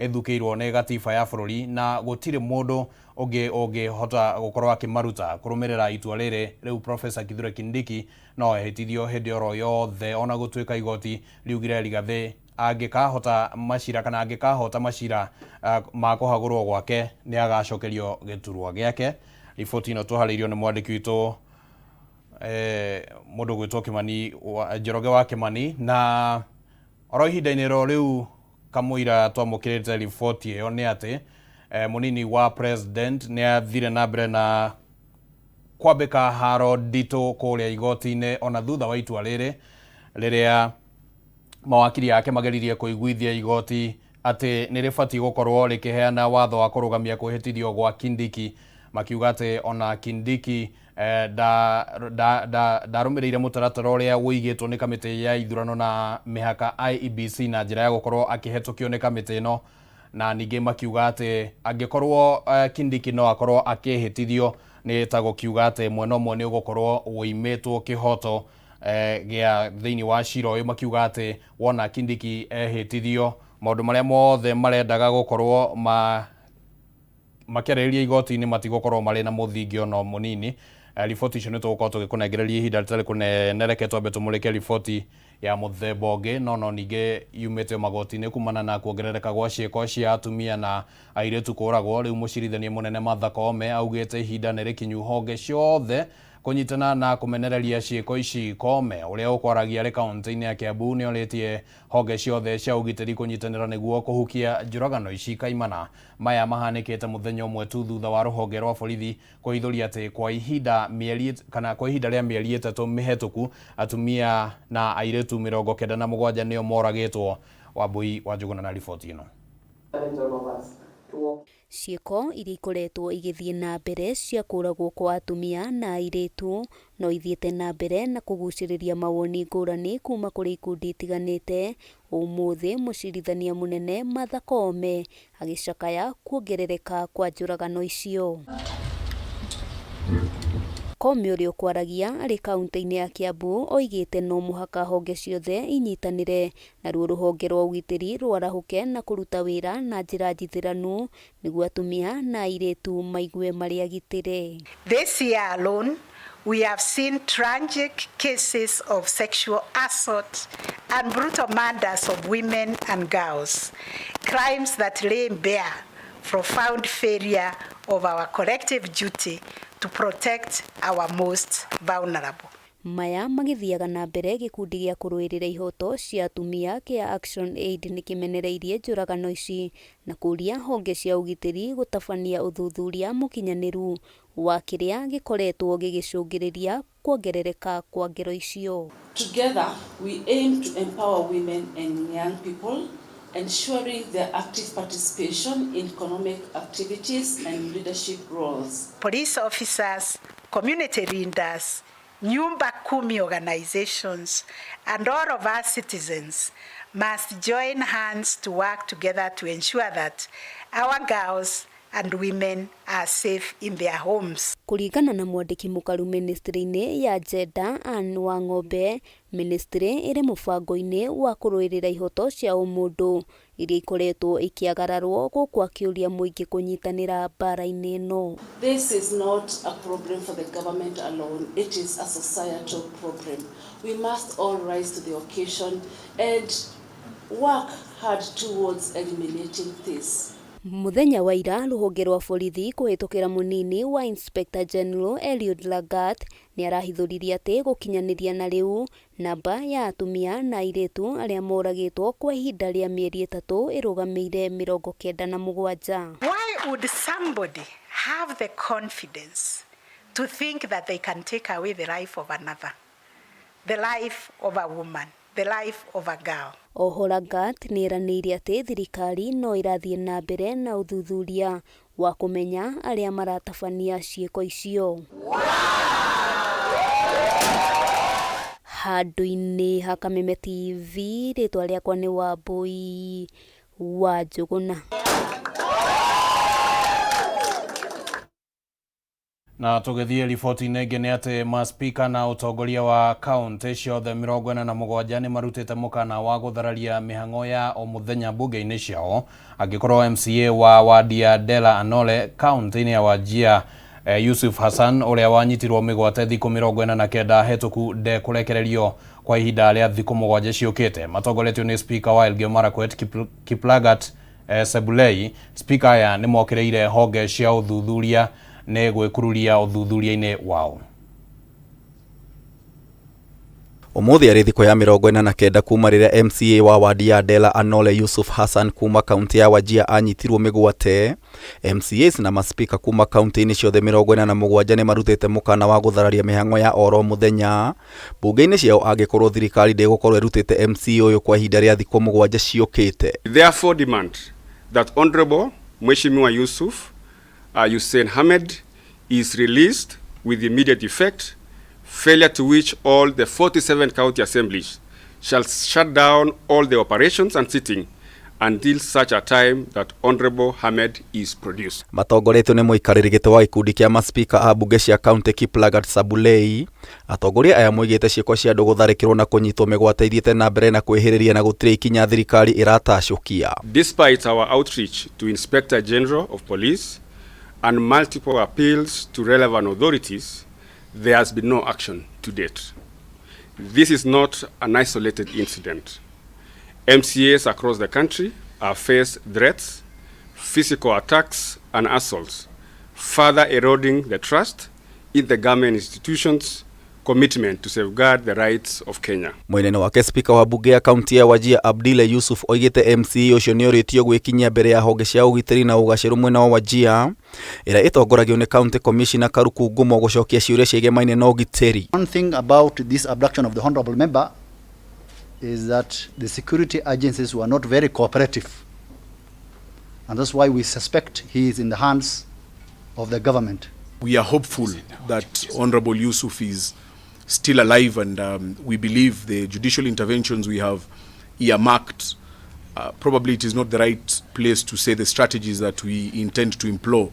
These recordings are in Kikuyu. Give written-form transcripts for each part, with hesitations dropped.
ĩthukĩirwo nĩ gatiba ya bũrũri na gũtirĩ mũndũ ũngĩ ũngĩhota gũkorwo akĩmaruta. Kũrũmĩrĩra itua rĩrĩ, rĩu Professor Kithure Kindiki no ehĩtithio hĩndĩ oro yothe ona gũtuĩka igoti riugire Rigathĩ angĩkahota macira kana angĩkahota macira ma kũhagũrwo gwake nĩ agacokerio gĩturwa gĩake. Riboti ĩno tũharĩirio nĩ mwandĩki witũ mũndũ ũgwĩtwo Kimani Njoroge wa Kimani na oro ihinda-inĩ ro rĩu kamũira twamũkĩrĩte riboti ĩyo nĩ atĩ mũnini wa president nĩ athire na mbere na kwambĩka haro nditũ kũrĩa igoti-inĩ ona thutha wa itua rĩrĩ rĩrĩa mawakiri ake mageririe kũiguithia igoti atĩ nĩ rĩbatiĩ gũkorwo rĩkĩheana watho wa kũrũgamia kwĩhĩtithio gwa Kindiki, makiuga atĩ ona Kindiki ndarũmĩrĩire mũtaratara ũrĩa ũigĩtwo nĩ kamĩtĩ ya ithurano na mĩhaka IEBC na njĩra ya gũkorwo akĩhetũkio nĩ kamĩtĩ ĩno, na ningĩ makiuga atĩ angĩkorwo Kindiki no akorwo akĩhĩtithio nĩ ta gũkiuga atĩ mwena ũmwe nĩ ũgũkorwo ũimĩtwo kĩhoto gĩa thĩinĩ wa cira ũyũ, makiuga atĩ wona Kindiki ehĩtithio maũndũ marĩa mothe marendaga gũkorwo makĩarĩrĩria igoti-inĩ matigũkorwo marĩ na mũthingi ona mũnini. Riboti icio nĩ tũgũkorwo tũgĩkũnengereria ihinda rĩtarĩ kũnene. Reke twambe tũmũrĩke riboti ya mũthemba ũngĩ no no ningĩ yumĩte o magoti-inĩ kumana na kuongerereka gwa ciĩko cia atumia na airĩtu kũragwo. Rĩu mũcirithania mũnene Martha Koome augĩte ihinda nĩ rĩkinyu honge ciothe kũnyitana na kũmenereria ciĩko ici. Koome ũrĩa ũkwaragia arĩ kaũntĩ-inĩ ya Kiambu nĩ orĩtie honge ciothe cia ũgitĩri kũnyitanĩra nĩguo kũhukia njũragano ici kaimana. Maya mahanĩkĩte mũthenya ũmwe tu thutha wa rũhonge rwa borithi kũhithũria atĩ kwa ihinda mĩeri kana kwa ihinda rĩa mĩeri 3 mĩhetũku atumia na airĩtu 97 nĩo moragĩtwo. Wambui wa Njũgũna na riboti ĩno. Ciĩko iria ikoretwo igĩthiĩ na mbere cia kũragwo kwa atumia na airĩtu no ithiĩte na mbere na kũgucĩrĩria mawoni ngũrani kuma kũrĩ ikundi itiganĩte. Ũmũthĩ mũcirithania mũnene Martha Koome agĩcakaya kuongerereka kwa njũragano icio. Koome ũrĩa ũkwaragia arĩ kaũntĩ-inĩ ya Kiambu oigĩte no mũhaka honge ciothe inyitanĩre naruo rũhonge rwa ũgitĩri rwarahũke na kũruta wĩra na njĩra njithĩranu nĩguo atumia na airĩtu maigue marĩ agitĩre. This year alone, we have seen tragic cases of sexual assault and brutal murders of women and girls, crimes that lay bare profound failure of our collective duty to protect our most vulnerable. Maya magĩthiaga na mbere gĩkundi gĩa kũrũĩrĩra ihoto cia atumia kĩa Action Aid nĩkĩmenereirie njũragano ici na kũria honge cia ũgitĩri gũtabania ũthuthuria mũkinyanĩru wa kĩrĩa gĩkoretwo gĩgĩcũngĩrĩria kuongerereka kwa ngero icio. Together, we aim to empower women and young people, ensuring their active participation in economic activities and leadership roles. Police officers, community leaders, Nyumba Kumi organizations, and all of us citizens must join hands to work together to ensure that our girls and women are safe in their homes. Kũringana na mwandĩki mũkaru ministry-inĩ ya Gender Anne Wang'ombe, ministry ĩrĩ mũbango-inĩ wa kũrũĩrĩra ihoto cia ũmũndũ iria ikoretwo ikĩagararwo gũkũ akĩũria mũingĩ kũnyitanĩra mbara-inĩ ĩno. This is not a problem for the government alone, it is a societal problem. We must all rise to the occasion and work hard towards eliminating this. Mũthenya wa ira rũhonge rwa borithi kũhĩtũkĩra mũnini wa Inspector General Eliud Lagat nĩ arahithũririe atĩ gũkinyanĩria na rĩu namba ya atumia na airĩtu arĩa moragĩtwo kwa ihinda rĩa mĩeri 3 ĩrũgamĩire 97. Why would somebody have the confidence to think that they can take away the life of another, the life of a woman, the life of a girl? Oho Lagat nĩ eranĩire atĩ thirikari no ĩrathiĩ na mbere na ũthuthuria wa kũmenya arĩa maratabania ciĩko icio. Handũ-inĩ ha Kameme TV, rĩtwa rĩakwa nĩ Wambui wa Njũgũna. Na tũgĩthiĩ riboti-inĩ ĩngĩ nĩ atĩ maspika na ũtongoria wa kaũntĩ ciothe 47 nĩ marutĩte mũkana wa gũthararia mĩhang'o ya o mũthenya mbunge-inĩ ciao angĩkorwo MCA wa wadi ya Dela Anole kaũntĩ-inĩ ya Wajir Yusuf Hassan ũrĩa wanyitirwo mĩgwate thikũ 49 hetũku ndekũrekererio kwa ihinda rĩa thikũ 7 ciũkĩte. Matongoretio nĩ spika wa Elgeyo Marakwet Kiplagat Sebulei. Spika aya nĩ mokĩrĩire honge cia ũthuthuria nĩ gwĩkururia ũthuthuria-inĩ wao. Umuthi arĩ thikũ ya 49 kuma rĩrĩa MCA wa wadi ya Dela Anole Yusuf Hassan kuma kaunti ya Wajir anyitirwo mĩgwate. MCAs na maspika kuma kaunti-inĩ ciothe 47 nĩ marutĩte mũkana wa gũthararia mĩhang'o ya oro mũthenya mbunge-inĩ ciao angĩkorwo thirikari ndĩgũkorwo ĩrutĩte MCA ũyũ kwa ihinda rĩa thikũ 7 ciũkĩte. Therefore demand that Honorable Mheshimiwa Yusuf Hussein Ahmed is released with immediate effect, failure to which all the 47 county assemblies shall shut down all the operations and sitting until such a time that Honorable Ahmed is produced. Matongoretio nĩ mũikarĩri gĩtĩ wa gĩkundi kĩa maspika a mbunge cia kaunti Kiplagat Sabulei. Atongoria aya moigĩte ciĩko cia andũ gũtharĩkĩrwo na kũnyitwo mĩgwate ithiĩte na mbere na kwĩhĩrĩria na gũtirĩ ikinya thirikari ĩratacũkia. Despite our outreach to Inspector General of Police and multiple appeals to relevant authorities, there has been no action to date. This is not an isolated incident. MCAs across the country have faced threats, physical attacks, and assaults, further eroding the trust in the government institutions' commitment to safeguard the rights of Kenya. Mwena wake spika wa bunge ya kaunti ya Wajir Abdile Yusuf oigĩte MCA ũcio nĩ ũrĩtio gwĩkinyia mbere ya honge cia ũgitĩri na ũgacĩru mwena wa Wajir ĩrĩa ĩtongoragio nĩ county commissioner Karuku Ngumo gũcokia ciũria ciĩgemaine na ũgitĩri. One thing about this abduction of the honorable member is that the security agencies were not very cooperative, and that's why we suspect he is in the hands of the government. We are hopeful that Honorable Yusuf is still alive, and we believe the judicial interventions we have earmarked, probably it is not the right place to say the strategies that we intend to employ,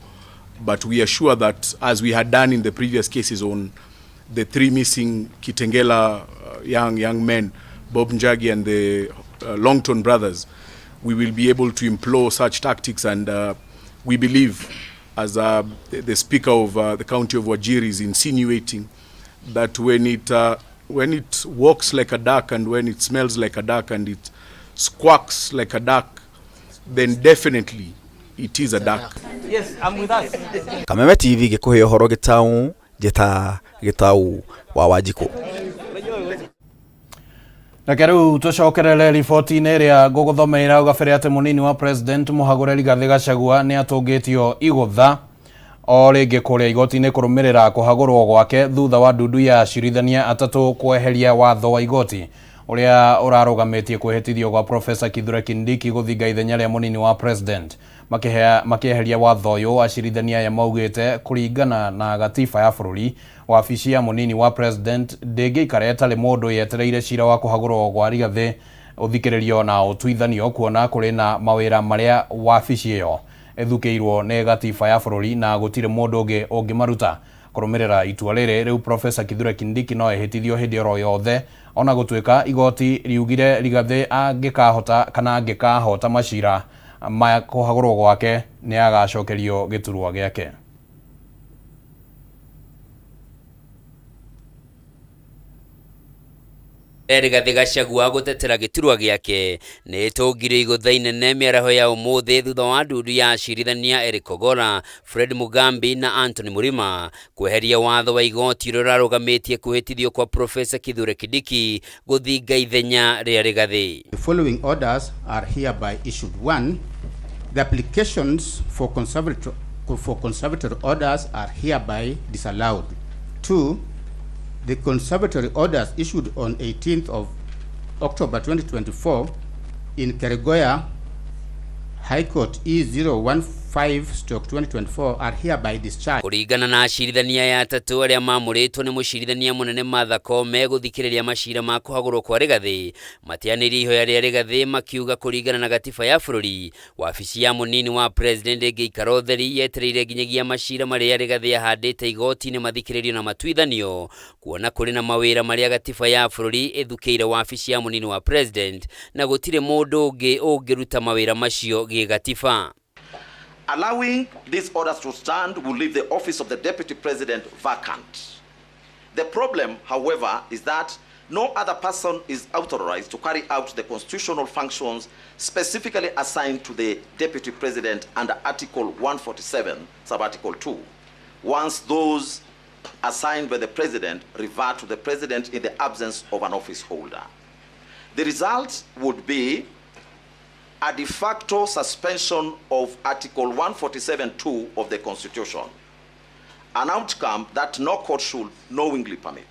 but we are sure that as we had done in the previous cases on the 3 missing Kitengela young men, Bob Njagi and the Longton brothers, we will be able to employ such tactics, and we believe, as the Speaker of the County of Wajir is insinuating, that when it walks like a duck and when it smells like a duck and it squawks like a duck, then definitely it is a duck. Yes, I'm with us. Kameme TV gĩkũhe ũhoro gĩtau njĩta gĩtau wa Wanjikũ. Reke rĩu tũcokerere riboti-inĩ ĩrĩa ngũgũthomeire hau gabere atĩ mũnini wa president mũhagũre Rigathĩ Gachagua nĩ atũngĩtio igũtha o rĩngĩ kũrĩa igoti-inĩ kũrũmĩrĩra kũhagũrwo gwake thutha wa ndundu ya acirithania atatũ kweheria watho wa igoti ũrĩa ũrarũgamĩtie kwĩhĩtithio gwa Professor Kithure Kindiki gũthinga ithenya rĩa mũnini wa president. Makĩeheria watho ũyũ acirithania aya maugĩte kũringana na gatiba ya bũrũri wabici ya mũnini wa president ndĩngĩikara ĩtarĩ mũndũ yetereire cira wa kũhagũrwo gwa Rigathĩ ũthikĩrĩrio na ũtuithanio kuona kũrĩ na mawĩra marĩa wabici ĩyo ĩthukĩirwo nĩ gatiba ya bũrũri na gũtirĩ mũndũ ũngĩ ũngĩmaruta. Kũrũmĩrĩra itua rĩrĩ rĩu Professor Kithure Kindiki no ehĩtithio hĩndĩ oro yothe ona gũtuĩka igoti riugire Rigathĩ angĩkahota kana angĩkahota macira ma kũhagũrwo gwake nĩ agacokerio gĩturwa gĩake. Rigathĩ Gachagua gũtetera gĩturwa gĩake nĩ ĩtũngire igũtha inene mĩaraho ya ũmũthĩ thutha wa ndundu ya acirithania Eric Ogola, Fred Mugambi na Anthony Murima kweheria watho wa igoti ũrĩa ũrarũgamĩtie kwĩhĩtithio kwa Professor Kithure Kindiki gũthinga ithenya rĩa Rigathĩ. The following orders are hereby issued. 1. The applications for conservatory orders are hereby disallowed. 2. The conservatory orders issued on 18th of October 2024 in Keregoya High Court E 5/2024 are hereby discharged. Kũringana na acirithania aya atatũ arĩa mamũrĩtwo nĩ mũcirithania mũnene Martha Koome gũthikĩrĩria macira ma kũhagũrwo kwa Rigathĩ, mateanĩirie ihoya rĩa Rigathĩ makiuga kũringana na gatiba ya bũrũri, wabici ya mũnini wa president ĩngĩikara ũtheri yetereire nginyagia macira marĩa Rigathĩ ahandĩte igoti-inĩ mathikĩrĩrio na matuithanio, kuona kũrĩ na mawĩra marĩa gatiba ya bũrũri ĩthukĩire wabici ya mũnini wa president na gũtirĩ mũndũ ũngĩ ũngĩruta mawĩra macio gĩgatiba. Allowing these orders to stand will leave the office of the deputy president vacant. The problem, however, is that no other person is authorized to carry out the constitutional functions specifically assigned to the deputy president under Article 147, Subarticle 2. Once those assigned by the president revert to the president in the absence of an office holder. The result would be a de facto suspension of Article 147.2 of the Constitution, an outcome that no court should knowingly permit.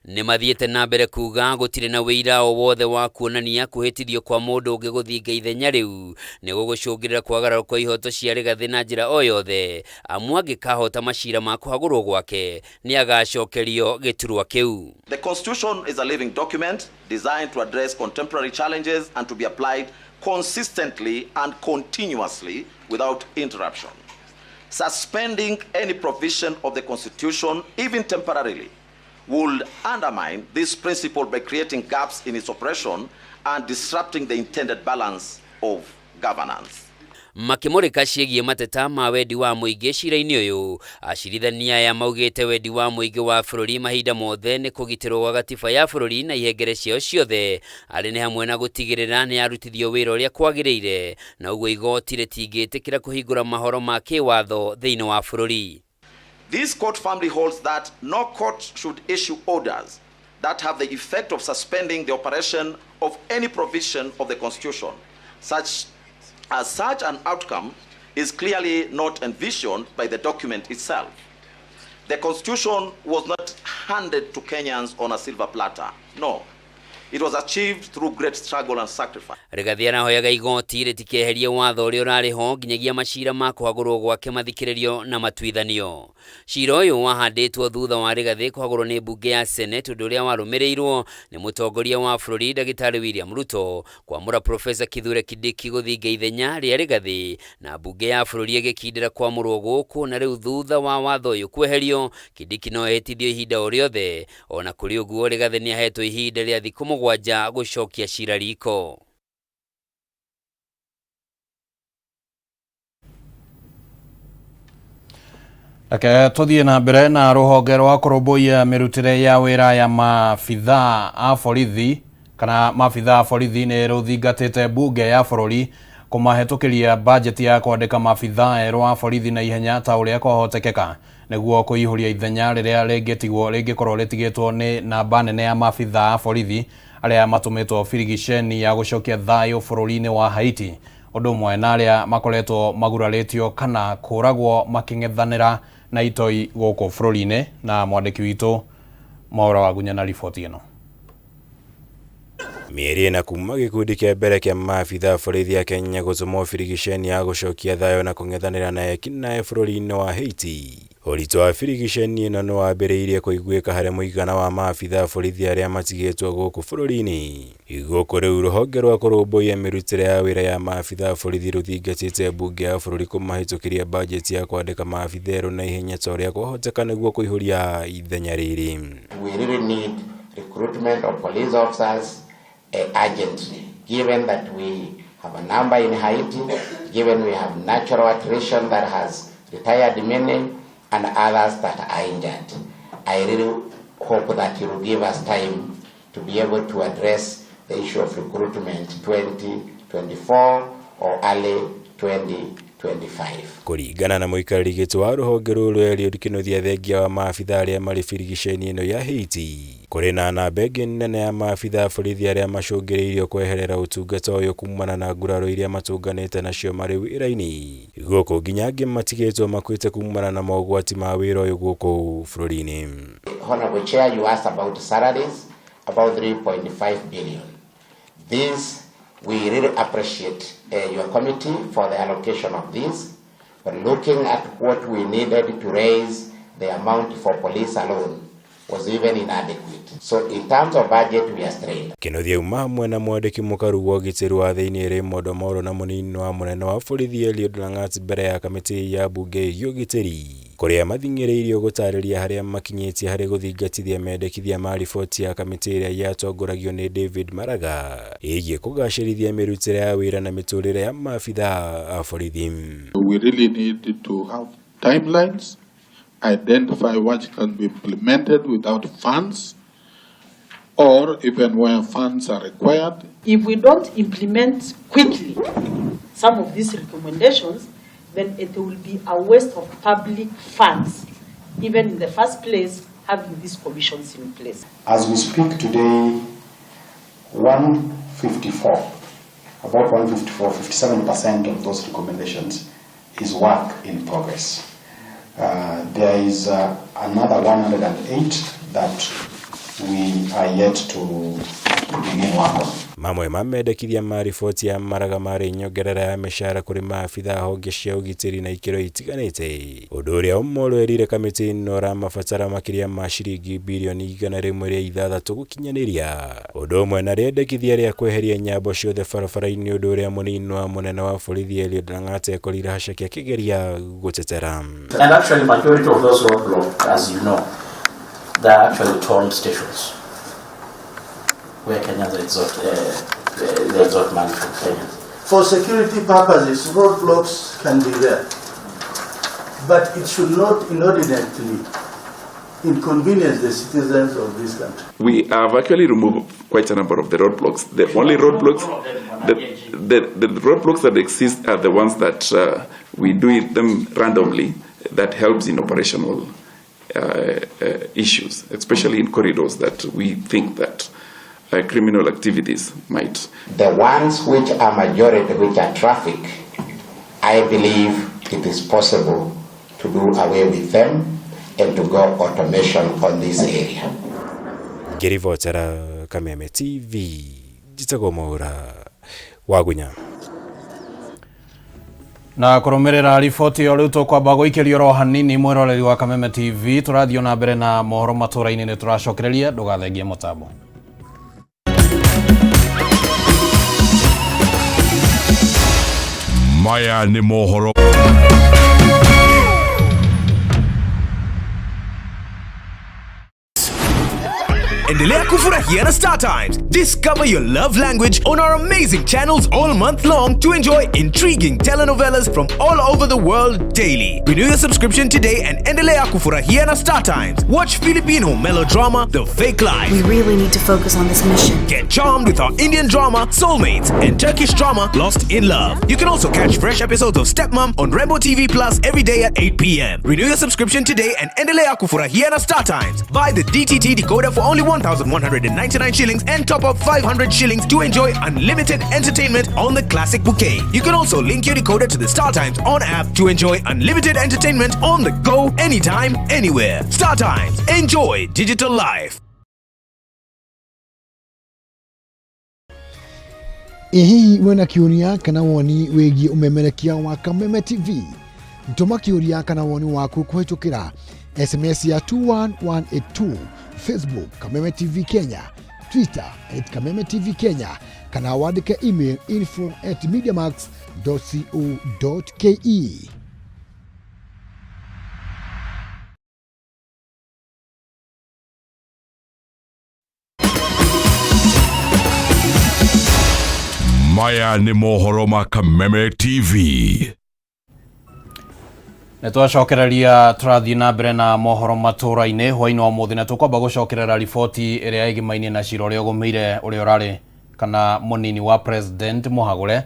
Nĩ mathiĩte na mbere kuga gũtirĩ na wĩira o wothe wa kuonania kũhĩtithio kwa mũndũ ũngĩ gũthinga ithenya rĩu nĩ gũgũcũngĩrĩra kwagararwo kwa ihoto cia Rigathĩ na njĩra o yothe, amu angĩkahota macira ma kũhagũrwo gwake nĩ agacokerio gĩturwa kĩu. The Constitution is a living document designed to address contemporary challenges and to be applied consistently and continuously without interruption. Suspending any provision of the Constitution, even temporarily, would undermine this principle by creating gaps in its operation and disrupting the intended balance of governance. Makĩmũrĩka ciĩgiĩ mateta ma wendi wa mũingĩ cira-inĩ ũyũ, acirithania aya maugĩte wendi wa mũingĩ wa bũrũri mahinda mothe nĩ kũgitĩrwo gwa gatiba ya bũrũri na ihengere ciao ciothe, arĩ nĩ hamwe na gũtigĩrĩra nĩ arutithio wĩra ũrĩa kwagĩrĩire, na ũguo igoti rĩtingĩtĩkĩra kũhingũra mahoro ma kĩwatho thĩinĩ wa bũrũri. This court firmly holds that no court should issue orders that have the effect of suspending the operation of any provision of the Constitution, such as such an outcome is clearly not envisioned by the document itself. The Constitution was not handed to Kenyans on a silver platter. No. It was achieved through great struggle and sacrifice. Rigathĩ arahoyaga igoti rĩtikeherie watho ũrĩa ũrarĩ ho nginyagia macira ma kũhagũrwo gwake mathikĩrĩrio na matuithanio. Cira ũyũ wahandĩtwo thutha wa Rigathĩ kũhagũrwo nĩ mbunge ya Senate, ũndũ ũrĩa warũmĩrĩirwo nĩ mũtongoria wa bũrũri Ndagĩtarĩ William Ruto kwamũra Professor Kithure Kindiki gũthinga ithenya rĩa Rigathĩ, na mbunge ya bũrũri ĩgĩkindĩra kwamũrwo gũkũ, na rĩu thutha wa watho ũyũ kweherio Kindiki no ehĩtithio ihinda o rĩothe. Ona kũrĩ ũguo Rigathĩ nĩ ahetwo ihinda rĩa thikũ mũgwanja gũcokia cira riko. Reke tũthiĩ na mbere na rũhonge rwa kũrũmbũiya mĩrutĩre ya wĩra ya maabithaa a borithi kana maabithaa a borithi nĩ rũthingatĩte mbunge ya bũrũri kũmahĩtũkĩria bajeti ya kwandĩka maabithaa erũ a borithi na ihenya ta ũrĩa kwahotekeka nĩguo kũihũria ithenya rĩrĩa rĩngĩtigwo rĩngĩkorwo rĩtigĩtwo nĩ namba nene ya maabithaa a borithi arĩa matũmĩtwo birigiceni ya gũcokia thayũ bũrũri-inĩ wa Haiti, ũndũ ũmwe na arĩa makoretwo magurarĩtio kana kũragwo makĩng'ethanĩra na itoi gũkũ bũrũri-inĩ. Na mwandĩki witũ Mwaura Wagunya na riboti ĩno. Mĩeri ĩna kuma gĩkundi kĩa mbere kĩa maabithaa a borithi a Kenya gũtũmwo birigiceni ya gũcokia thayũ na kũng'ethanĩra na ekinaĩ bũrũri-inĩ wa Haiti, ũritũ wa birigiceni ĩno nĩ wambĩrĩirie kũiguĩka harĩ mũigana wa maabithaa a borithi arĩa matigĩtwo gũkũ bũrũri-inĩ. Gũkũ rĩu rũhonge rwa kũrũmbũiya mĩrutĩre ya wĩra ya maabithaa a borithi rũthingatĩte mbunge ya bũrũri kũmahĩtũkĩria bajeti ya kwandĩka maabithaa erũ na ihenya ta ũrĩa kwahoteka nĩguo kũihũria ithenya rĩrĩ. We really need recruitment of police officers urgently, given that we have a number in Haiti, given we have natural attrition that has retired many and others that are injured. I really hope that you will give us time to be able to address the issue of recruitment 2024 or early 2025. Kũringana na mũikarĩri gĩtĩ wa rũhonge rũrũ Eliud Kinuthia, thengia wa maabithaa arĩa marĩ birigiceni ĩno ya Haiti, kũrĩ na namba ĩngĩ nene ya maabithaa a borithi arĩa macũngĩrĩirio kweherera ũtungata ũyũ kumana na nguraro iria matũnganĩte nacio marĩ wĩra-inĩ, gũkũ nginya angĩ matigĩtwo makuĩte kumana na mogwati ma wĩra ũyũ gũkũ bũrũri-inĩ. Honorable Chair, you asked about salaries, about 3.5 billion. This, we really appreciate your committee for the allocation of this. But looking at what we needed to raise the amount for police alone was even inadequate. So in terms of budget, we are strained. Kinuthia auma hamwe na mwandĩki mũkaru wa ũgitĩri wa thĩinĩ Raymond Omollo na mũnini wa mũnene wa borithi Eliud Langat mbere ya kamĩtĩ ya mbunge ĩgiĩ ũgitĩri kũrĩa mathing'ĩrĩirio gũtarĩria harĩa makinyĩtie harĩ gũthingatithia mendekithia ma riboti ya kamĩtĩ ĩrĩa yatongoragio nĩ David Maraga ĩgiĩ kũgacĩrithia mĩrutĩre ya wĩra na mĩtũrĩre ya maabithaa a borithi. We really need to have timelines, identify what can be implemented without funds, or even where funds are required. If we don't implement quickly some of these recommendations, then it will be a waste of public funds, even in the first place, having these commissions in place. As we speak today, 154, about 154, 57% of those recommendations is work in progress. There is another 108 that we are yet to begin work on. Mamwe ma mendekithia ma riboti ya Maraga marĩ nyongerera ya mĩcara kũrĩ maabithaa honge cia ũgitĩri na ikĩro itiganĩte, ũndũ ũrĩa Omollo erire kamĩtĩ ĩno ũramabatara makĩria ma ciringi birioni 106 gũkinyanĩria, ũndũ ũmwe na rĩendekithia rĩa kweheria nyambo ciothe barabara-inĩ, ũndũ ũrĩa mũnini wa mũnene wa borithi Eliud Langat ekorire haceke akĩgeria gũtetera. And actually majority of those roadblocks, as you know, they are actually toll stations where Kenyans they extort money from Kenyans. For security purposes, roadblocks can be there, but it should not inordinately inconvenience the citizens of this country. We have actually removed quite a number of the roadblocks. The only roadblocks, the roadblocks that exist are the ones that we do it them randomly. That helps in operational issues, especially in corridors that we think that criminal activities might. The ones which are majority, which are traffic, I believe it is possible to do away with them and to go automation on this area. Ngĩribotera Kameme TV, njĩtagwo Mwaura Wagunya. Na kũrũmĩrĩra riboti ĩyo rĩu tũkwamba gũikĩrio oro hanini mwĩroreri wa Kameme TV, tũrathiĩ na mbere na mohoro matũra-inĩ, nĩ tũracokereria, ndũgathengie mũtambo. Maya nĩ mohoro. Endelea kufurahia na Star Times. Discover your love language on our amazing channels all month long to enjoy intriguing telenovelas from all over the world daily. Renew your subscription today and endelea kufurahia na Star Times. Watch Filipino melodrama The Fake Life. We really need to focus on this mission. Get charmed with our Indian drama Soulmates and Turkish drama Lost in Love. You can also catch fresh episodes of Stepmom on Rainbow TV Plus every day at 8 p.m. Renew your subscription today and endelea kufurahia na Star Times. Buy the DTT decoder for only 1,199 shillings and top up 500 shillings to enjoy unlimited entertainment on the classic bouquet. You can also link your decoder to the Star Times On app to enjoy unlimited entertainment on the go, anytime, anywhere. Star Times. Enjoy digital life. Ĩ hihi wĩna kĩũria kana woni wĩgiĩ ũmemerekia wa Kameme TV? Tũma kĩũria kana woni waku kũhĩtũkĩra SMS ya 21182, Facebook Kameme TV Kenya, Twitter at Kameme TV Kenya, kana wandĩke email info@mediamax.co.ke. Maya nĩ mohoro ma Kameme TV. Nĩ twacokereria tũrathiĩ na mbere na mohoro matũra-inĩ hwaĩ-inĩ wa ũmũthĩ, na tũkwamba gũcokerera riboti ĩrĩa ĩgimainie na cira ũrĩa ũgũmĩire ũrĩa ũrarĩ kana mũnini wa president mũhagũre.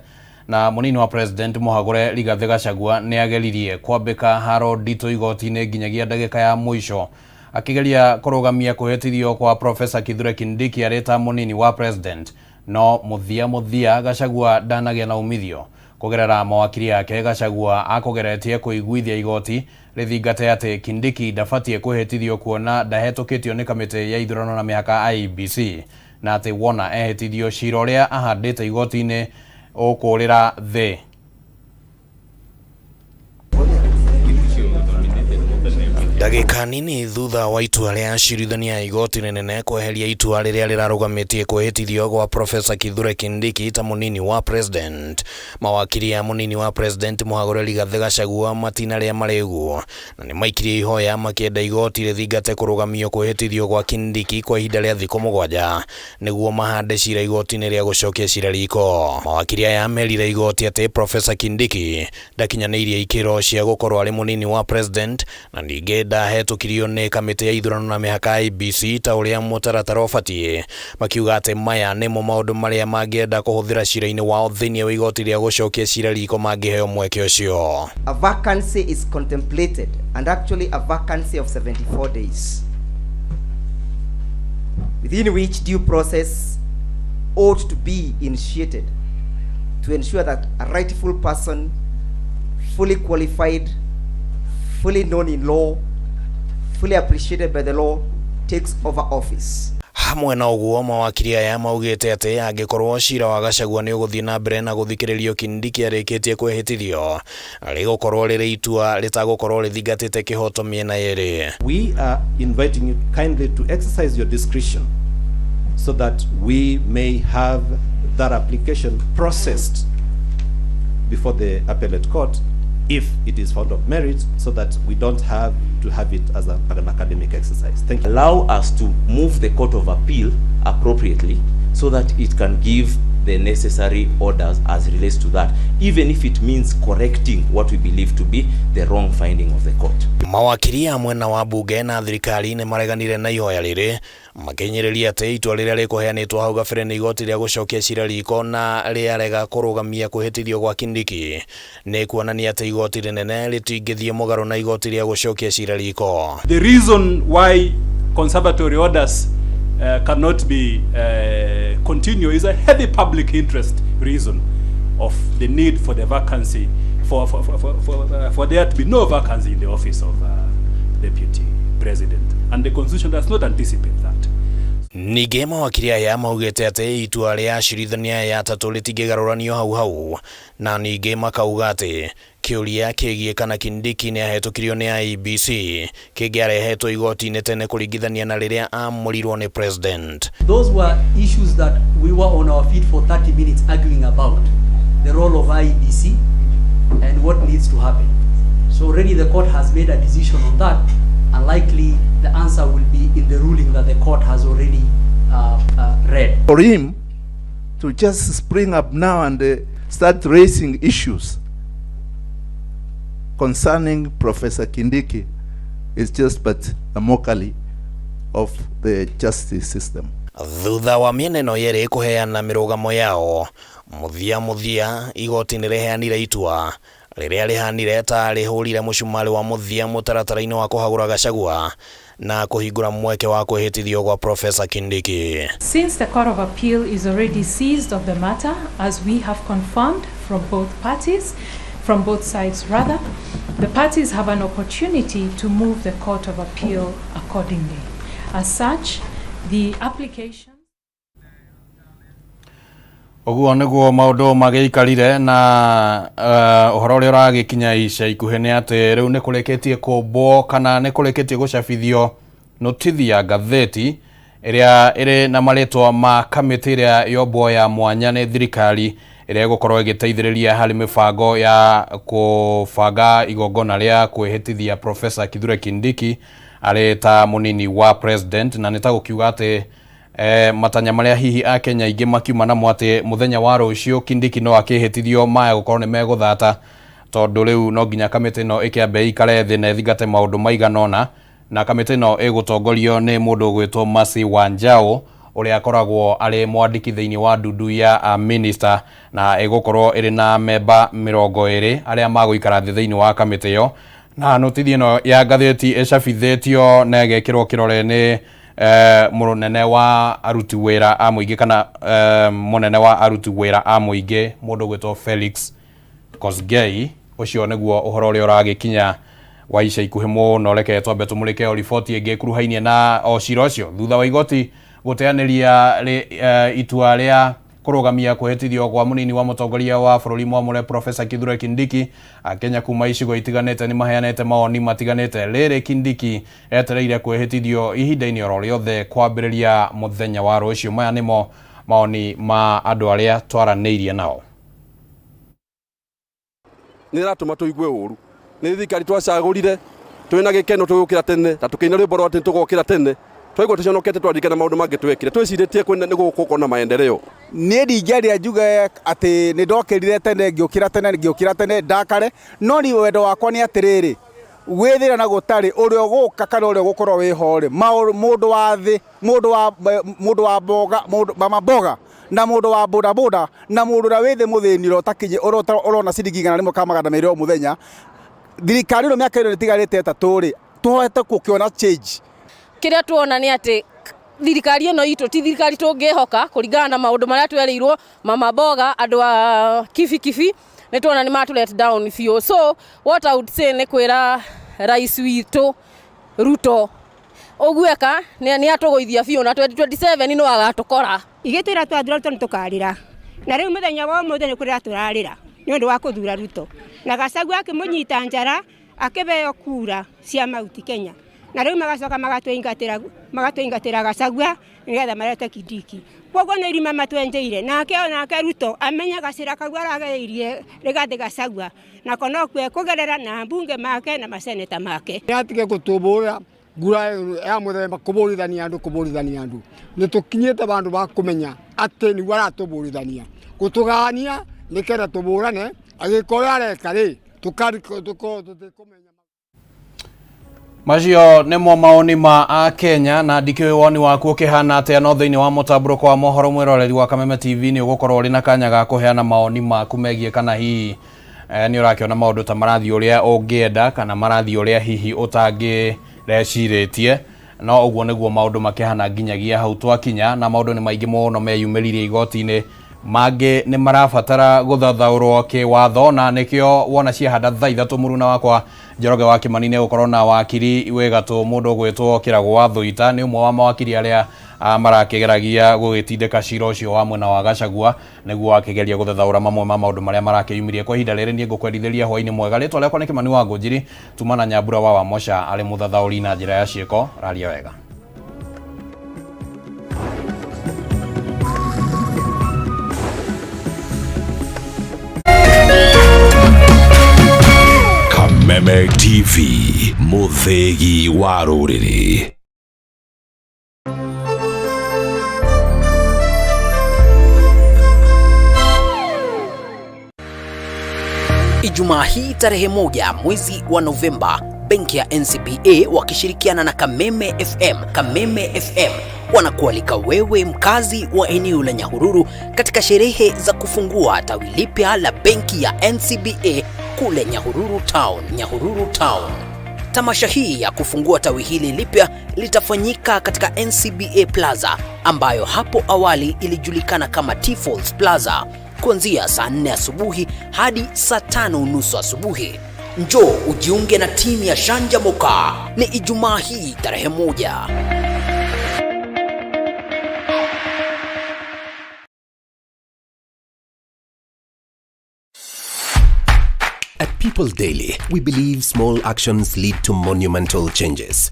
Na mũnini wa president mũhagũre Rigathĩ Gachagua nĩ ageririe kwambĩka haro nditũ igoti-inĩ nginyagia ndagĩka ya mũico, akĩgeria kũrũgamia kwĩhĩtithio kwa Professor Kithure Kindiki arĩ ta mũnini wa president, no mũthia mũthia Gachagua ndanagĩa na umithio. Kũgerera mawakiri yake, Gachagua akũgeretie kũiguithia igoti rĩthingate atĩ Kindiki ndabatiĩ kwĩhĩtithio kuona ndahetũkĩtio nĩ kamĩtĩ ya ithurano na mĩhaka IEBC, na atĩ wona ehĩtithio cira ũrĩa ahandĩte igoti-inĩ ũkũrĩra thĩ. Ndagĩka nini thutha wa itua rĩa acirithania a igoti rĩnene kweheria itua rĩrĩa rĩrarũgamĩtie kwĩhĩtithio gwa Profesa Kithure Kindiki ta mũnini wa president, mawakiri a mũnini wa president mũhagũre Rigathĩ Gachagua matinarĩa marĩgu na nĩmaikirie ihoya makĩenda igoti rĩthingate kũrũgamio kwĩhĩtithio gwa Kindiki kwa ihinda rĩa thikũ 7 nĩguo mahande cira igoti-inĩ rĩa gũcokia cira riko. Mawakiri aya merire igoti atĩ Profesa Kindiki ndakinyanĩirie ikĩro cia gũkorwo arĩ mũnini wa president na ningĩ ndahetũkirio nĩ kamĩtĩ ya ithurano na mĩhaka IEBC ta ũrĩa mũtaratara ũbatiĩ, makiuga atĩ maya nĩmo maũndũ marĩa mangĩenda kũhũthĩra cira-inĩ wao thĩinĩ wa igoti rĩa gũcokia cira riko mangĩheo mweke ũcio. A vacancy is contemplated, and actually a vacancy of 74 days, within which due process ought to be initiated to ensure that a rightful person, fully qualified, fully known in law, fully appreciated by the law, takes over office. Hamwe na ũguo, mawakiri aya maugĩte atĩ angĩkorwo cira wa Gachagua nĩ ũgũthiĩ na mbere na gũthikĩrĩrio Kindiki arĩkĩtie kwĩhĩtithio, rĩgũkorwo rĩrĩ itua rĩtagũkorwo rĩthingatĩte kĩhoto mĩena yerĩ. We are inviting you kindly to exercise your discretion so that we may have that application processed before the appellate court if it is found of merit, so that we don't have to have it as an academic exercise. Thank you. Allow us to move the Court of Appeal appropriately so that it can give the necessary orders as relates to that, even if it means correcting what we believe to be the wrong finding of the court. Mawakiri a mwena wa bunge na thirikari nĩ mareganire na ihoya rĩrĩ, makĩnyĩrĩria atĩ itua rĩrĩa rĩkũheanĩtwo hau gabere nĩ igoti rĩa gũcokia cira riko na rĩarega kũrũgamia kwĩhĩtithio gwa Kindiki nĩ kuonania atĩ igoti rĩnene rĩtingĩthiĩ mũgarũ na igoti rĩa gũcokia cira riko. The reason why conservatory orders cannot be continue is a heavy public interest reason of the need for the vacancy, for there to be no vacancy in the office of deputy president, and the constitution does not anticipate that. Ningĩ mawakiri aya maugĩte atĩ itua rĩa acirithania aya atatũ rĩtingĩgarũranio hau hau, na ningĩ makauga atĩ kĩũria kĩgiĩ kana Kindiki nĩ ahetũkirio nĩ IEBC kĩngĩarehetwo igoti-inĩ tene kũringithania na rĩrĩa amũrirwo nĩ president. Those were issues that we were on our feet for 30 minutes arguing about, the role of IEBC and what needs to happen. So already the court has made a decision on that, and likely the answer will be in the ruling that the court has already read. For him to just spring up now and start raising issues concerning Professor Kindiki is just but a mockery of the justice system. Thutha wa mĩena ĩno yerĩ kũheana mĩrũgamo yao, mũthia mũthia igoti nĩ rĩheanire itua rĩrĩa rĩhanire ta rĩhũrire mũcumarĩ wa mũthia mũtaratara-inĩ wa kũhagũra Gachagua na kũhingũra mweke wa kwĩhĩtithio gwa Professor Kindiki. Since the Court of Appeal is already seized of the matter, as we have confirmed from both parties, from both sides rather, the parties have an opportunity to move the Court of Appeal accordingly. As such, the application Ũguo nĩguo maũndũ magĩikarire na ũhoro ũrĩa ũragĩkinya ica ikuhĩ nĩ atĩ rĩu nĩ kũrĩkĩtie kũmbwo kana nĩ kũrĩkĩtie gũcabithio notithi ya ngathĩti ĩrĩa ĩrĩ na marĩtwa ma kamĩtĩ ĩrĩa yombwo ya mwanya nĩ thirikari ĩrĩa ĩgũkorwo ĩgĩteithĩrĩria harĩ mĩbango ya kũbanga igongona rĩa kwĩhĩtithia Professor Kithure Kindiki arĩ ta mũnini wa president, na nĩ ta gũkiuga atĩ matanya marĩa hihi akenya aingĩ makiuma namo atĩ mũthenya wa rũciũ Kindiki no akĩhĩtithio maya gũkorwo nĩ megũthata, tondũ rĩu no nginya kamĩtĩ ĩno ĩkĩambe ĩikare thĩ na ĩthingate maũndũ maigana ũna, na kamĩtĩ ĩno ĩgũtongorio nĩ mũndũ ũgwĩtwo Mercy Wanjau ũrĩa akoragwo arĩ mwandĩki thĩinĩ wa ndundu ya minister, na ĩgũkorwo ĩrĩ na memba 20 arĩa magũikara thĩ thĩinĩ wa kamĩtĩ ĩyo. Na notithi ĩno ya ngathĩti ĩcabithĩtio na ĩgekĩrwo kĩrore nĩ mũnene wa aruti wĩra a mũingĩ kana mũnene wa aruti wĩra a mũingĩ mũndũ ũgwĩtwo Felix Kosgei. Ũcio nĩguo ũhoro ũrĩa ũragĩkinya wa ica ikuhĩ mũno. Reke twambe tũmũrĩke o riboti ĩngĩ ĩkuruhainie na o cira ũcio thutha wa igoti gũteanĩria itua rĩa Kũrũgamia kwĩhĩtithio kwa mũnini wa mũtongoria wa bũrũri mwamũre Profesa Kithure Kindiki. Akenya kuma icigo itiganĩte nĩ maheanĩte mawoni matiganĩte. Rĩrĩ Kindiki etereire kwĩhĩtithio ihinda-inĩ oro rĩothe kwambĩrĩria mũthenya wa rũciũ. Maya nĩmo mawoni ma andũ arĩa twaranĩirie nao. Nä ĩratũma tũigue ũru nĩ thirikari twacagũrire twĩna gĩkeno tũgĩũkĩra tene na tũkĩina rwĩmbo rwa atĩ tũgokĩra tene twaigua tũconokete twaririkana maũndũ mangĩ twekire twĩcirĩtie kwĩna nĩ gũgũkorwo na maendeleo. Niĩ ndingĩaria njuge atĩ nĩ ndokĩrire tene ngĩũkĩra tene ngĩũkĩra tene ndakare, no niĩ wendo wakwa nĩ atĩrĩrĩ, gwĩthĩra na gũtarĩ ũrĩa ũgũka kana ũrĩa ũgũkorwo wĩho rĩ, mũndũ wa thĩ, mũndũ wa mboga, mũndũ mama mboga na mũndũ wa bodaboda na mũndũ ũrĩa wĩ thĩ mũthĩni ũrĩa ũtakinyi, ũrĩa ũrona ciringi 100 kana 200 o mũthenya, thirikari ĩno mĩaka ĩno ĩtigarĩte 3 rĩ, tũhoete gũkĩona change. Kĩrĩa tuona nĩ atĩ thirikari ĩno itũ ti thirikari tũngĩhoka kũringana na maũndũ marĩa twerĩirwo mama mboga, andũ a kibikibi nĩ tuona nĩ matũ let down biũ. So what I would say nĩ kwĩra rais witũ Ruto ũguo eka nĩ atũgũithia biũ na 2027 no agatũkora. Igĩtwĩra twathura Ruto nĩ tũkarĩra, na rĩu mũthenya wa ũmũthĩ nĩ kũrĩra tũrarĩra nĩ ũndũ wa kũthura Ruto, na Gachagua akĩmũnyita njara akĩheo kura cia Mount Kenya, na rĩu magacoka magatũingatĩra Gachagua nĩgetha marete Kindiki. Koguo nĩ irima matwenjeire, nake onake Ruto amenye gacĩra kau aragereirie Rigathĩ Gachagua nako no kũgerera na mbunge make na maseneta make. Nĩ atige gũtũbũra ngura ya mũthemba kũbũrithania andũ, kũbũrithania andũ. Nĩ tũkinyĩte vandũ va kũmenya atĩ nĩguo aratũbũrithania, gũtũgania nĩketha tũbũrane, agĩkorwo areka rĩ tũkorwo tũtikũmenya. Macio nĩmo maoni ma Akenya na ndikĩũĩ woni waku ũkĩhana atĩa, no thĩinĩ wa mũtambũrũko wa mohoro mwĩroreri wa Kameme TV nĩ ũgũkorwo ũrĩ na kanya ga kũheana maoni maku megiĩ kana hihi nĩ ũrakĩona maũndũ ta marathiĩ ũrĩa ũngĩenda kana marathiĩ ũrĩa hihi ũtangĩrecirĩtie. No ũguo nĩguo maũndũ makĩhana nginyagia hau twakinya, na maũndũ nĩ maingĩ mũno meyumĩririe igoti-inĩ, mangĩ nĩ marabatara gũthathaũrwo kĩwatho, na nĩkĩo wona ciahanda thaa 3 mũruna wakwa Njoroge wa Kĩmani nĩ gũkorwo na wakiri wĩ gatũ mũndũ ũgwĩtwo Kĩragũ wa Thũita, nĩ ũmwe wa mawakiri arĩa marakĩgeragia gũgĩtindĩka cira ũcio wa mwena wa Gachagua nĩguo akĩgeria gũthathaũra mamwe ma maũndũ marĩa marakĩyumĩria. Kwa ihinda rĩrĩ niĩ ngũkwendithĩria hwaĩ-inĩ mwega. Rĩtwa rĩakwa nĩ Kĩmani wa Ngũnjiri, tuma na Nyambura wa Wamosha arĩ mũthathaũri na njĩra ya ciĩko. Raria wega. Kameme TV, mũthĩgi wa rũrĩrĩ. Ijumaa hii tarehe 1 mwezi wa Novemba, benki ya NCBA wakishirikiana na Kameme FM, Kameme FM wanakualika wewe mkazi wa eneo la Nyahururu katika sherehe za kufungua tawi lipya la benki ya NCBA kule Nyahururu Town, Nyahururu Town. Tamasha hii ya kufungua tawi hili lipya litafanyika katika NCBA Plaza ambayo hapo awali ilijulikana kama T-Falls Plaza, kuanzia saa 4 asubuhi hadi saa 5:30 asubuhi. Njoo ujiunge na timu ya Shanja Moka. Ni Ijumaa hii tarehe 1. At People Daily, we believe small actions lead to monumental changes.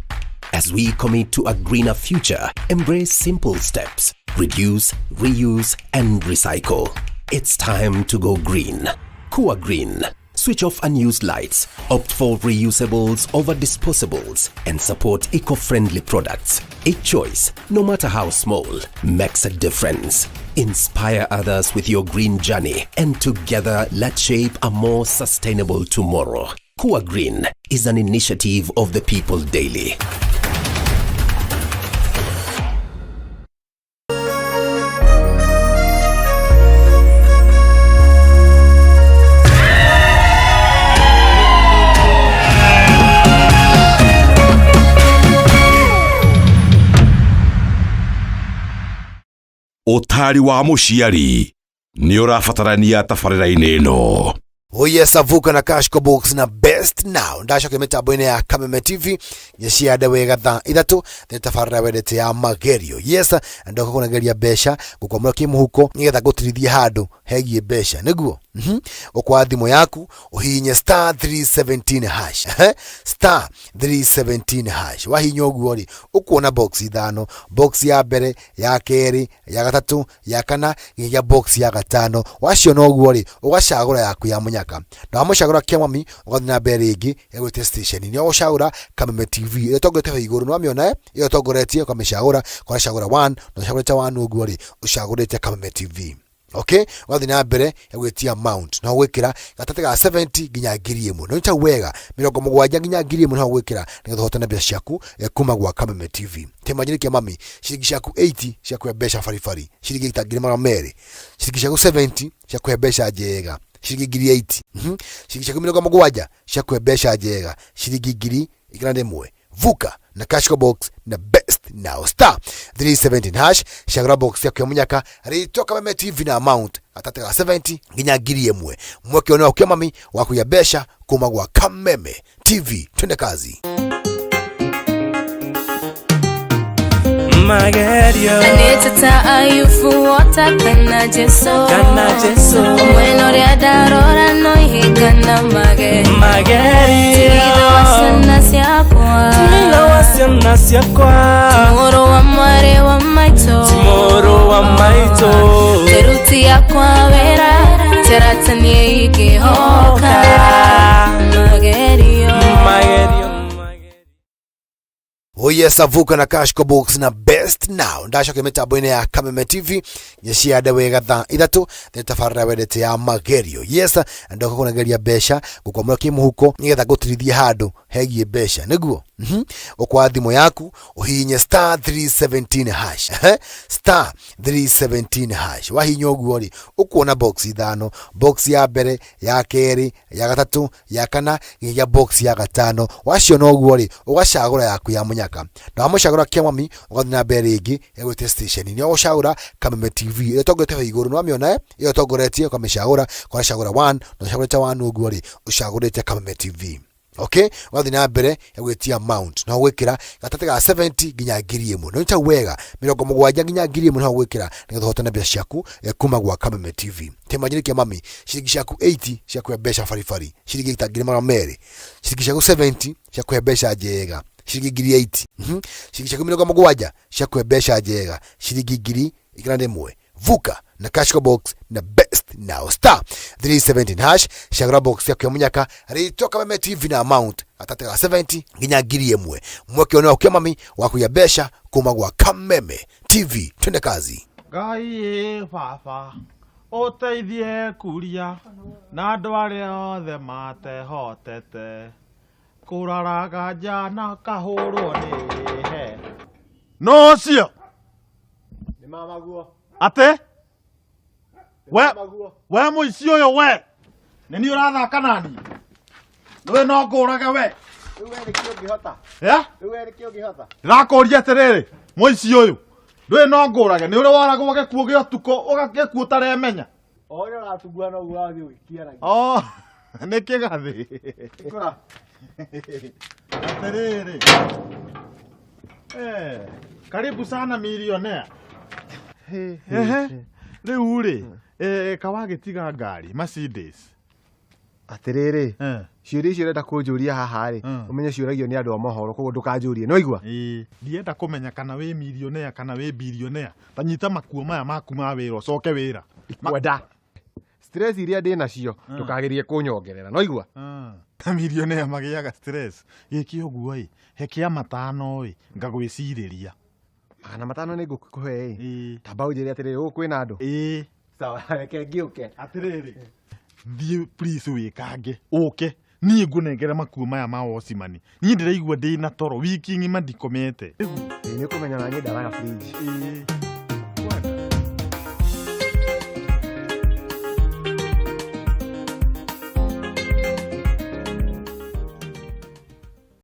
As we commit to a greener future, embrace simple steps. Reduce, reuse, and recycle. It's time to go green. Kua Green. Switch off unused lights, opt for reusables over disposables, and support eco-friendly products. Each choice, no matter how small, makes a difference. Inspire others with your green journey, and together let's shape a more sustainable tomorrow. Kua Green is an initiative of the People Daily. Ũtari wa mũciari nĩ ũrabatarania tabarĩra-inĩ ĩno. Oh yes, avuka na Cash Box na best Best Now. Ndacokia mĩtambo-inĩ ya Kameme TV nyeciande wega thaa 3 nĩ tabarĩra wendete ya magerio. Yes, ndoka kũnegeria mbeca gũkwamũra kĩmũhuko nĩgetha ngũtirithie handũ hegiĩ mbeca nĩguo. Ũkwa thimũ yaku ũhihinye star 317 hash. Star 317 hash. Wahihinya ũguo rĩ, ũkuona box 5, box ya mbere, ya kerĩ, ya gatatũ, ya kana nginyagia box ya gatano. Waciona ũguo rĩ, ũgacagũra yaku ya mũnyaka, na wamũcagũra kĩamami ũgathiĩ na mbere rĩngĩ ĩgwĩte station nĩ ũgũcagũra Kameme TV ĩrĩa ĩtongoretie hau igũrũ, nĩ wamĩona ĩyo ĩtongoretie, ũkamĩcagũra, ũgacagũra 1, na ũcagũrĩte 1 ũguo rĩ, ũcagũrĩte Kameme TV. Okay, ũgathiĩ na mbere ĩgwĩtia amount na ũgwĩkĩra gatagatĩ ga 70 nginya 1000. Nĩ ũnyita wega, 70 nginya 1000 nĩho ũgwĩkĩra nĩgetha ũhotane mbeca ciaku kuma gwa Kameme TV. Kĩmanyĩrĩ kĩa mami, ciringi ciaku 80 cia kũhe mbeca baribari, ciringi ta 200,000, ciringi ciaku 70 cia kũhe mbeca njega, ciringi 80,000, ciringi ciaku 70 cia kũhe mbeca njega, ciringi 101,000. Vuka na cash box na Best Now. Star 317 hash, cagũra box yaku ya mũnyaka rĩtwa Kameme TV na amount gatagatĩ ga 70 nginya 1000. Mweke ũyũ nĩ waku mami wa kũiya mbeca kuma gwa Kameme TV. Twende kazi. Magerio. Anĩteta Ayubu wota kana Jesu. Kana Jesu. Mwena ũrĩa ndarora no ihinga na magerio. Magerio. Thutha wa ciana ciakwa. Thutha wa ciana ciakwa. Mũrũ wa mwarĩ wa maitũ. Mũrũ wa maitũ. Teruti yakwa wĩra. Terata niĩ ingĩhoka. Magerio. Magerio. Oh yes, avuka na cash box na Best Now. Ndacokia mĩtambo-inĩ ya Kameme TV nyeciande wega thaa 3 nĩ tabarĩra wendete ya magerio. Yes, ndoka kũnegeria mbeca gũkwamũra kĩmũhuko nĩgetha ngũtirithie handũ hegiĩ mbeca nĩguo. Ũkwa thimũ yaku ũhihinye star 317 hash. Star 317 hash. Wahihinya ũguo rĩ, ũkuona box 5, box ya mbere, ya kerĩ, ya gatatũ, ya kana nginyagia box ya gatano. Waciona ũguo rĩ, ũgacagũra yaku ya mũnyaka, na wamũcagũra kĩamami ũgathiĩ na mbere rĩngĩ ĩgwĩte station nĩ ũgũcagũra Kameme TV ĩrĩa ĩtongoretie hau igũrũ, nĩ wamĩona ĩyo ĩtongoretie, ũkamĩcagũra, ũgacagũra 1, na ũcagũrĩte 1 ũguo rĩ, ũcagũrĩte Kameme TV. Okay, ũgathiĩ na mbere ĩgwĩtia amount na ũgwĩkĩra gatagatĩ ga 70 nginya 1000. Nĩ ũnyita wega, 70 nginya 1000 nĩho ũgwĩkĩra nĩgetha ũhotane mbeca ciaku kuma gwa Kameme TV. Kĩmanyĩrĩ kĩa mami, ciringi ciaku 80 cia kũhe mbeca baribari, ciringi ta 200,000, ciringi ciaku 70 cia kũhe mbeca njega, ciringi 80,000, ciringi ciaku 70 cia kũhe mbeca njega, ciringi 101,000. Vuka na cash box na Best Now. Star 317 hash, cagũra box yaku ya mũnyaka rĩtwa Kameme TV na amount gatagatĩ ga 70 nginya 1000. Mweke ũyũ nĩ waku mami wa kũiya mbeca kuma gwa Kameme TV. Twende kazi. Ngai baba ũteithie kuria na andũ arĩa othe matehotete kũraraga nja na kahũrwo nĩ he. No ũcio nĩ mamaguo. Ate? We mũici ũyũ we. Nĩ niĩ ũrathaka nani? Nĩwe no ngũrage we. Rĩu we nĩkĩ ũngĩhota? Ya? Rĩu we nĩkĩ ũngĩhota? Ndĩrakũria atĩrĩrĩ, mũici ũyũ. Ndũĩ no ngũrage, nĩ ũrĩ woragwo gĩkuũ gĩa ũtukũ, ũgagĩkuũ ũtaremenya. O ũrĩa ũratungua noguo wathiĩ ũgĩkiaragia. Oh, nĩ kĩgathĩ. Ikũra. Atĩrĩrĩ. Karibu sana millionaire. Rĩu rĩ, kawagĩtiga ngari Mercedes. Atĩrĩrĩ, ciũria icio ũrenda kũnjũria haha rĩ, ũmenye ciũragio nĩ andũ a mohoro, koguo ndũkanjũrie, nĩ waigua? Ndienda kũmenya kana wĩ millionaire kana wĩ billionaire. Ta nyita makuo maya maku ma wĩra ũcoke wĩra. Ndikwenda. Stress iria ndĩ nacio, ndũkagerie kũnyongerera, nĩ waigua? Ta millionaire magĩaga stress. Gĩkĩ ũguo ĩ, he kĩa 5 ĩ, ngagwĩcirĩria. 500 nĩ ngũkũhe ĩ. Tamba ũnjĩre atĩrĩrĩ, gũkũ kwĩna andũ? Sawa, reke ngĩũke. Atĩrĩrĩ, thiĩ please wĩkange, ũke. Niĩ ngũnengere makuo maya ma wocimani. Niĩ ndĩraigua ndĩ na toro, wiki ng'ima ndikomete. Nĩ ũkũmenya na niĩ ndawa ya fridge.